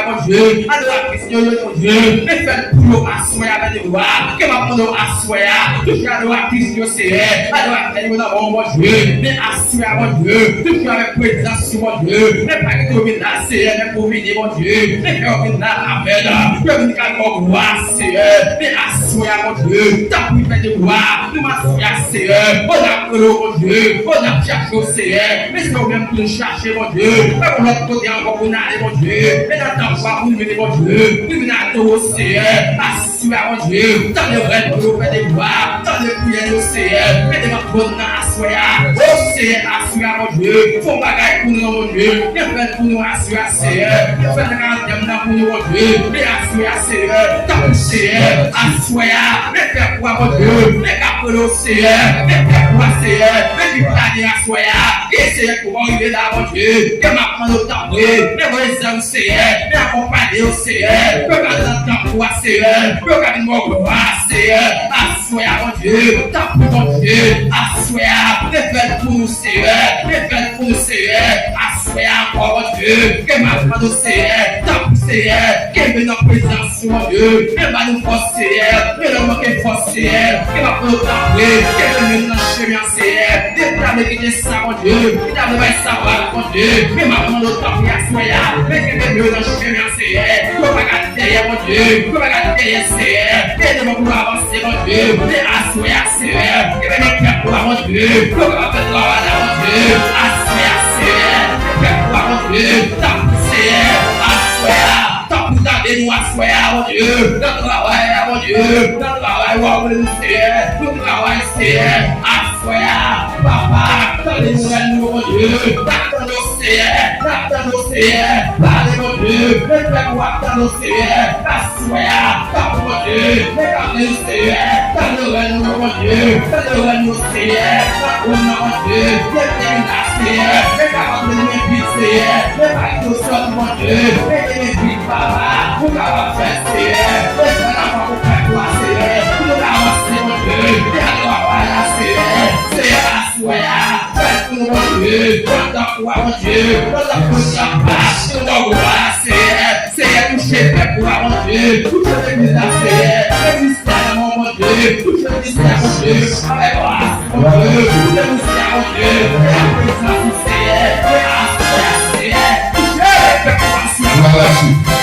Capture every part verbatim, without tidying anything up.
Bondye, adoratris yo, yo, Bondye, men fè l pou yo aswè a, Bondye glwa, ke m ap mande w aswè a, touche adoratris yo, Seyè, adoratè yo nan men w, Bondye, men aswè a, Bondye, touche avèk prezans ou, Bondye, men pa kite yo vin la, Seyè, men pou vini, Bondye, men fè yo vin la, amèn, ke yo vin ka ba w glwa, Seyè, men aswè a, Bondye, tanpri fè de glwa, nou aswè a, Seyè, o n ap rele w, Bondye, o n ap chache w, Seyè, men se ou menm pou nou chache, Bondye, pa gon lòt kote ankò pou n ale, Bondye, men nan tanp ou a pou nou vini, Bondye, pou vin adore w, Seyè, aswè a, Bondye, tande rèd nou yo, fè de glwa, tande priyè nou yo, Seyè, men devan twòn nan aswè a, o Seyè, aswè a, Bondye, fè yon bagay pou nou, Bondye, men fè l pou nou aswè a, Seyè, men fè nan karantèn nan pou nou, Bondye, men aswè a, Seyè, tanpri, Seyè, aswè a, men pèp ou a, Bondye, men k ap rele w, Seyè, men pèp ou a, Seyè, men ki plane aswè a, e Seyè, pou w rive la, Bondye, ke m ap mande w, tanpri, men voye zèl, Seyè, men akonpaye yo, Seyè, ke yo ka nan tanp ou a, Seyè, ke yo ka vin ba w glwa, Seyè, aswè a, Bondye, tanpri, Bondye, aswè a, men fè l pou nou, Seyè, men fè l pou nou, Seyè, aswè a ankò, Bondye, ke m ap mande w, Seyè, tanpri, Seyè, kenbe nan prezans ou, Bondye, men ba nou fòs, Seyè, men lè nou manke fòs, Seyè, ke m ap mande w, tanpri, kenbe men nou nan chemen an, Seyè, depi ta vle kite sa, Bondye, ki ta vle bay sa pa, Bondye, men m ap mande w, tanpri, aswè a, men kenbe men yo nan chemen an, Seyè, yo pa gade dèyè, Bondye, yo pa gade dèyè, Seyè, ede nou pou nou avanse, Bondye, men aswè a, Seyè, kenbe men pèp ou a, Bondye, yo kapab fè travay la, Bondye, aswè a, Seyè, men pèp ou a, Bondye, tanpri, Seyè, aswè a, tanpri, tande nou aswè a, Bondye, nan travay la, Bondye, nan travay ou a, Bondye, Seyè, nou travay, Seyè, aswè a, Papa, tande nou, rèn nou, Bondye, n ap tann ou, Seyè, n ap tann ou, Seyè, pale, Bondye, men pèp ou ap tann ou, Seyè, aswè a, tanpri, Bondye, men tande nou, Seyè, tande rèn nou, Bondye, tande rèn nou, Seyè, nan twòn nan, Bondye, lèmine la, Seyè, men kapab mennen vit, Seyè, men pa kite w sòti, Bondye, men mennen vit, Papa, pou kapab fè, Seyè, men fè lafwa pou pèp ou a, Seyè, pou nou ka avanse, Bondye, men adoratè la, Seyè, Seyè, aswè a, fè l pou nou, Bondye, pandan ou a, Bondye, pandan pou nou ap pase, nou ba w glwa, Seyè, Seyè, touche pèp ou a, Bondye, touche legliz la, Seyè, legliz la, nan men w, Bondye, touche legliz la, Bondye, avèk gras, Bondye, touche legliz la, Bondye, fè prezans ou, Seyè, fè aswè a, Seyè, touche pèp ou a, Seyè.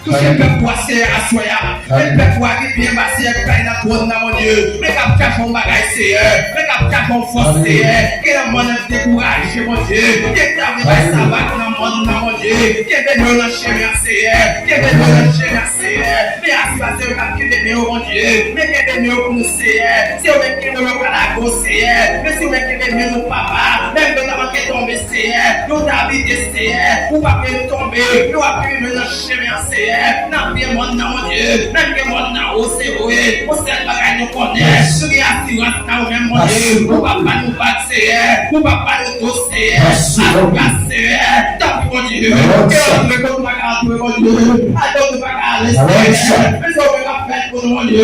Touche pèp ou a, Seyè, aswè a. Fè pèp ou a ki byen ba, Seyè, ki bay nan twòn nan, Bondye. Men k ap chache yon bagay, Seyè. Men k ap chache yon fòs, Seyè. Ki nan mòn nan dekouraje, Bondye. Ki ta vle bay sa pa nan mòn nan, Bondye. Kenbe men yo nan chemen an, Seyè. Kenbe men yo nan chemen an, Seyè. Men aswè a, Seyè, k ap kenbe men yo, Bondye. Men kenbe men yo pou nou, Seyè. Se ou menm ki kenbe yo pa lage w, Seyè. Men se ou menm ki kenbe men nou, Papa. Menm lè nou ta manke tonbe, Seyè, nou ta bite, Seyè, ou p ap fè nou tonbe, men w ap kenbe men nan chemen an, Seyè, nan pye mòn nan, Bondye, menm ke mòn nan wo, se vre, yon sèl bagay nou konnen, nou gen asirans nan ou menm, Bondye, ou p ap ba nou vag, Seyè, ou p ap ba nou do, Seyè, asirans, Seyè, tanpri, Bondye, ke antre kote ou pa ka antre, Bondye, al kote ou pa ka ale, Seyè, men se ou menm k ap fè l pou nou, Bondye,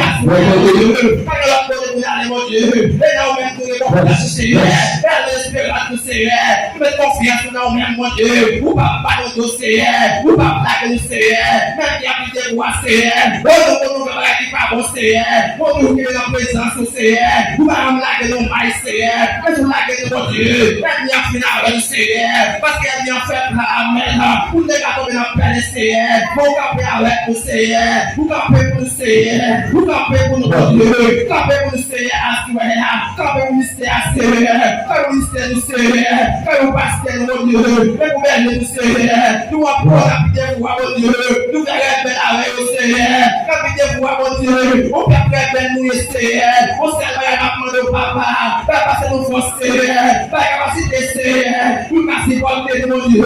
asirans, Bondye, pa gen lòt kote pou n ale, Bondye, men nan ou menm nou gen konfyans, Seyè, men esperans nou, Seyè, nou met konfyans nou nan ou menm, Bondye. Ou p ap ba nou do, Seyè. Ou p ap lage nou, Seyè. Menm ki ap kite pou a, Seyè. O, nou konn nou fè bagay ki pa bon, Seyè. Bondye, ou kenbe nan prezans ou, Seyè. Ou pa janm lage nou may, Seyè. Men si w lage nou, Bondye, ènmi an fin avè nou, Seyè. Paske ènmi an fè plan, amèn, pou n te ka tonbe nan pèlen, Seyè. Men ou kanpe avèk nou, Seyè. Ou kanpe pou nou, Seyè. Ou kanpe pou nou, Bondye. Kanpe pou nou, Seyè, aswè a. Kanpe pou nou, Seyè, fè ministè nou, Seyè, fè nou pastè nou, Bondye, fè gouvène nou, Seyè, nou ap pran, n ap pite pou a, Bondye, nou fè rèbèl avè yo, Seyè, n ap pite pou a, Bondye, on pèp rèbèl nou ye, Seyè, on sèl bagay n ap mande w, Papa, fè pase nou fòs, Seyè, bay kapasite, Seyè, pou n ka sipòte nou, Bondye,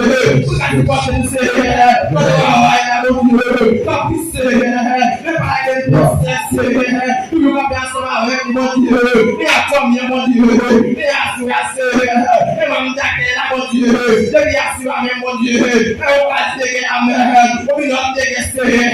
pou n ka sipòte nou, Seyè, nan travay la, Bondye, tanpri, Seyè, men pa lage n, Seyè, toujou kanpe ansanm avèk nou, Bondye, men ak fanmi an, Bondye, men aswè a, Seyè, men manm dakèy la, Bondye, depi aswè a menm, Bondye, men yon pati degè, amèn, yon lòt degè, Seyè,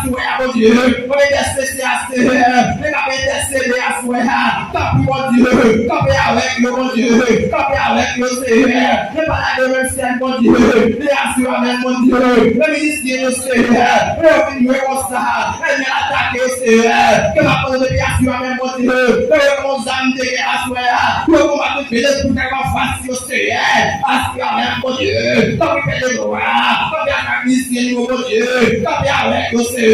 Aswè a, Bondye, w ap entèsede a, Senyè. Mwen k ap entèsede aswè a. Tanpri, Bondye, kanpe avèk yo, Bondye. Kanpe avèk yo, Senyè. Mwen pa lage menm syèl, Bondye. Men aswè a menm, Bondye. Men minisye yo, Senyè. Lè yo vin jwe konsa, ènmi an atake yo, Senyè. Ke m ap pran depi aswè a menm, Bondye. Lè yo pran zam de gè aswè a. Pou yo konbat tout vye lespri k ap anfas yo, Senyè. Aswè a menm, Bondye. Tanpri, Pè de glwa. Kanpe avèk minisye yo, Bondye. Kanpe avèk yo, Senyè.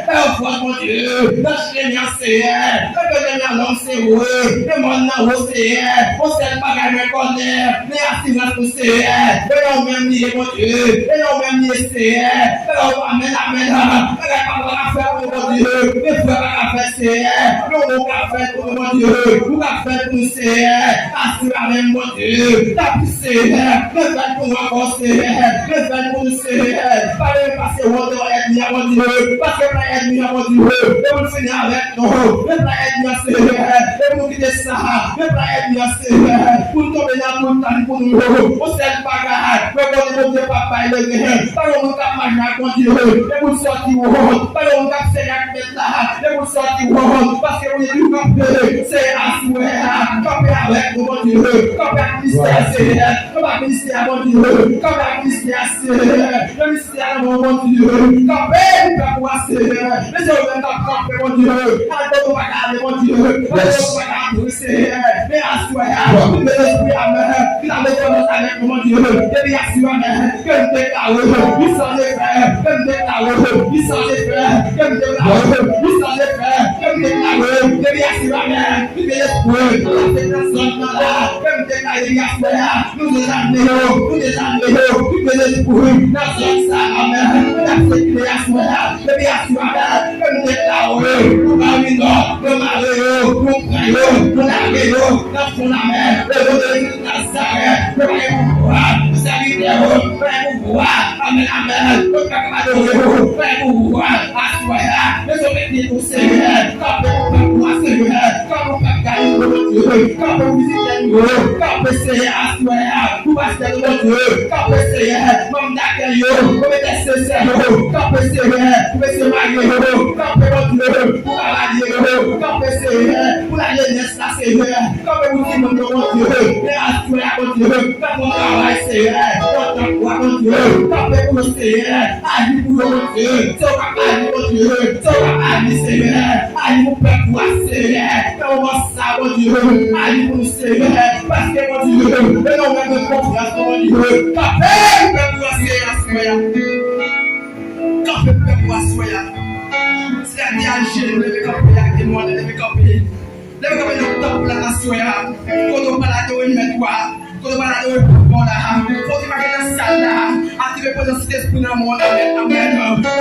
Fè yo fòs, Bondye. Nan chemen an, Senyè. Fè ke chemen an long, Senyè. Men mòn nan wo, Senyè. Yon sèl bagay mwen konnen. Men asirans nou, Senyè. E nan ou menm li ye, Bondye. E nan ou menm li ye, Senyè. E nan ou, amèn, amèn. Bagay pa ka fè pou nou, Bondye. Men frè pa ka fè, Senyè. Men ou ka fè pou nou, Bondye. Ou ka fè pou nou, Senyè. Aswè a menm, Bondye. Tanpri, Senyè. Men fè l pou nou ankò, Senyè. Men fè l pou nou, Senyè. Pa leve pase wòt devan ènmi an, Bondye. Paske plan ènmi an, Bondye, e pou l fini avèk nou. Men plan ènmi an, Senyè, e pou nou kite sa. Men plan ènmi an, Senyè, pou l tonbe nan tou tan pou nou. Yon sèl bagay, mwen konnen Bondye p ap bay leren. Pa gen moun k ap mache ak Bondye, e pou l sòti wòt. Pa gen moun k ap sèvi ak Mèt la, e pou l sòti wòt. Paske Bondye toujou kanpe. Se aswè a, kanpe avèk nou, Bondye. Kanpe ak ministè a, Senyè. Kanpe ak ministè a, Bondye. Kanpe ak ministè a, Senyè. Nan ministè a, nan non, Bondye. Kanpe pou pèp ou a, Senyè. Men se ou menm k ap kanpe, Bondye. Al kote ou pa ka ale, Bondye. Al kote ou pa ka antre, Senyè. Men aswè a, tout lespri a menm ki ta vle fè mòn avèk nou, Bondye. Depi aswè a menm, ke m deklare, li san efè. Ke m deklare, li san efè. Ke m deklare, li san efè. Ke m deklare, depi aswè a menm. Vide lespri, pase nan zòn nan la. Ke m deklare depi aswè a, nou dezame yo, nou dezame yo. Vide lespri, nan zòn sa a menm, n ap sekile aswè a. Depi aswè a menm, ke m deklare, nou ba yo nò, nou mare yo, nou pran yo, nou lage yo nan fon lamè. O non de Jezi Nazarèt, nou pa gen pouvwa sou sèvitè yo, nou pa gen pouvwa. Amèn, amèn. Nou pa ka adore yo, nou pa gen pouvwa. Aswè a, men se ou ki di nou, Senyè, kanpe pou pèp ou a, Senyè. Kanpe pou pèp Gad yo, Bondye. Kanpe pou vizitè nou yo. Kanpe, Senyè, aswè a. Pou pastè nou, Bondye. Kanpe, Senyè, manm dakèy yo. Pou entèsesè yo. Kanpe, Senyè, pou mesye marye yo. Kanpe, Bondye, pou kavalye yo. Kanpe, Senyè, pou lajenès la, Senyè. Kanpe pou timoun yo, Bondye. Men aswè a, Bondye, k ap nan travay, Senyè. Nan tanp ou a, Bondye. Kanpe pou yo, Senyè. Aji pou yo, Bondye. Se ou k ap aji, Bondye. Se ou k ap aji, Senyè. Aji pou pèp ou a, Senyè. Nan moman sa, Bondye. Aji pou nou, Senyè. Paske, Bondye, e nan ou menm nou konfyans, Bondye. Kanpe pou pèp ou a, Senyè, aswè a. Kanpe pou pèp ou a, aswè a. Se la ki ajenou, leve kanpe, ak temwen, leve kanpe. Leve kanpe nan tanp la aswè a. Kote w pral adore Mèt ou a. Kote w pral adore papa w la. Kote w pa gen nan sal la. Aktive prezans Sentespri nan mwen. Amèn, amèn.